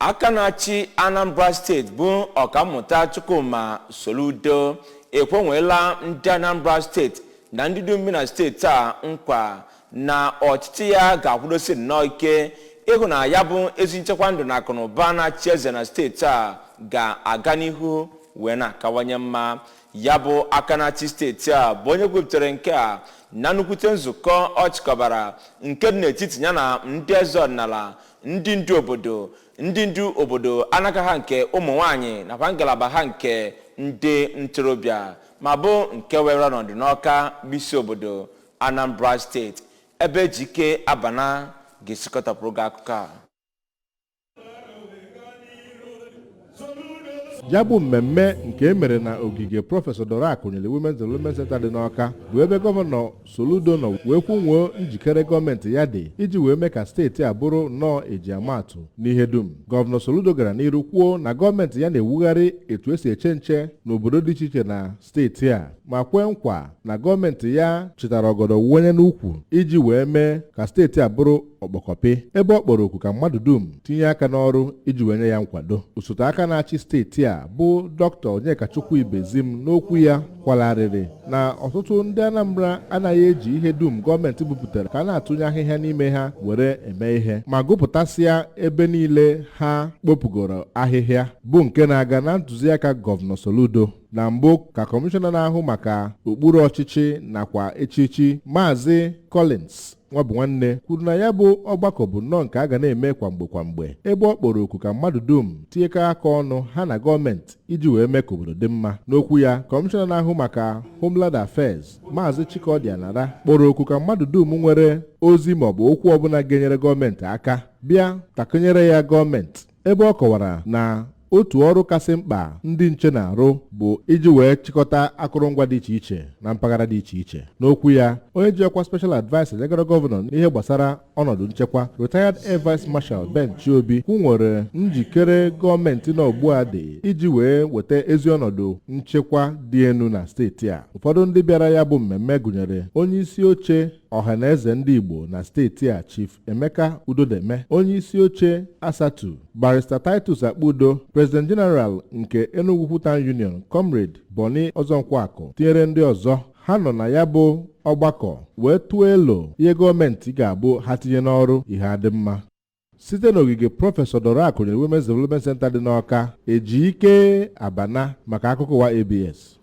Aka na-achị Anambra Steeti bụ Ọkammụta Chukwuma Soludo ekwenweela ndị Anambra Steeti na ndị dum bi na steeti a nkwa na ọchịchị ya ga-akwụdosi nnọọ ike ịhụ na ya bụ ezi nchekwa ndụ na akụnụba na-achị eze na steeti a ga-aga n'ihu wee na-akawanye mma. Ya bụ aka na-achị steeti a bụ onye kwupụtara nke a na nnukwute nzukọ ọ chịkọbara nke dị n'etiti ya na ndị eze ọdịnala, ndị ndu obodo, ndị ndu obodo anaka ha nke ụmụ nwanyị nakwa ngalaba ha nke ndị ntorobịa, ma bụ nke were ọnọdụ n'Ọka bụ isi obodo Anambra Steeti, ebe Ejike Abana ga-esikọtapụrụ gị akụkọ a. Ya bụ mmemme nke e mere na ogige Prọfesọ Dora Akunyili Women's Development Center dị n'Ọka bụ ebe Gọvanọ Soludo nọ wee kwunwoo njikere gọọmenti ya dị iji wee mee ka steeti a bụrụ nnọọ ejiamaatụ n'ihe dum. Gọvanọ Soludo gara n'iru kwuo na gọọmenti ya na-ewugharị etu esi eche nche n'obodo dị iche iche na steeti a, ma kwee nkwa na gọọmenti ya chịtara ọgọdọ wụnye n'ukwu iji wee mee ka steeti a bụrụ ọkpọkọpị, ebe ọ kpọrọ oku ka mmadụ dum tinye aka n'ọrụ iji wee nye ya nkwado. Osote aka na-achị steeti a bụ Dr. Onyekachukwu Ibezim n'okwu ya kwalarịrị na ọtụtụ ndị Anambra anaghị eji ihe dum gọọmenti bupụtara ka a na-atụnye ahịhịa n'ime ha were eme ihe, ma gụpụtasịa ebe niile ha kpopụgoro ahịhịa bụ nke na-aga na ntụziaka Gọvanọ Soludo. Na mbụ ka kọmishọna na-ahụ maka okpuru ọchịchị nakwa echichi, Maazị Collins Nwabụnwanne, kwuru na ya bụ ọgbakọ bụ nnọọ nke a ga na-eme kwamgbe kwamgbe, ebe ọ kpọrọ oku ka mmadụ dum tinyekọ aka ọnụ ha na gọọmenti iji wee mee ka obodo dị mma. N'okwu ya, kọmishọna na-ahụ maka Homeland Affairs, Maazị Chikodi Anara, kpọrọ oku ka mmadụ dum nwere ozi maọbụ okwu ọbụla ga-enyere gọọmenti aka bịa takụnyere ya gọọmenti, ebe ọ kọwara na otu ọrụ kasị mkpa ndị nche na-arụ bụ iji wee chịkọta akụrụngwa dị iche iche na mpaghara dị iche iche. N'okwu ya, onye ji ọkwa Special Adviser nyegara gọvanọ n'ihe gbasara ọnọdụ nchekwa, Retired Air Vice Marshal Ben Chiobi, kwunwere njikere gọọmenti nọ ugbu a dị iji wee weta ezi ọnọdụ nchekwa dị elu na steeti a. Ụfọdụ ndị bịara ya bụ mmemme gụnyere onye isi oche Ọhaneze ndị Igbo na steeti a, Chief Emeka Udodeme, onye isi oche Asatu, Barrister Titus Akpudo, President General nke Enugu Town Union, Comrade Bonny Ọzọnkwakụ, tinyere ndị ọzọ. Ha nọ na ya bụ ọgbakọ wee tụọ elo ihe gọọmenti ga-abụ ha tinye n'ọrụ ihe adị mma. Site n'ogige Prọfesọ Dora Akunyili Women's Development Center dị n'Ọka, Ejike Abana maka akụkọ ụwa ABS.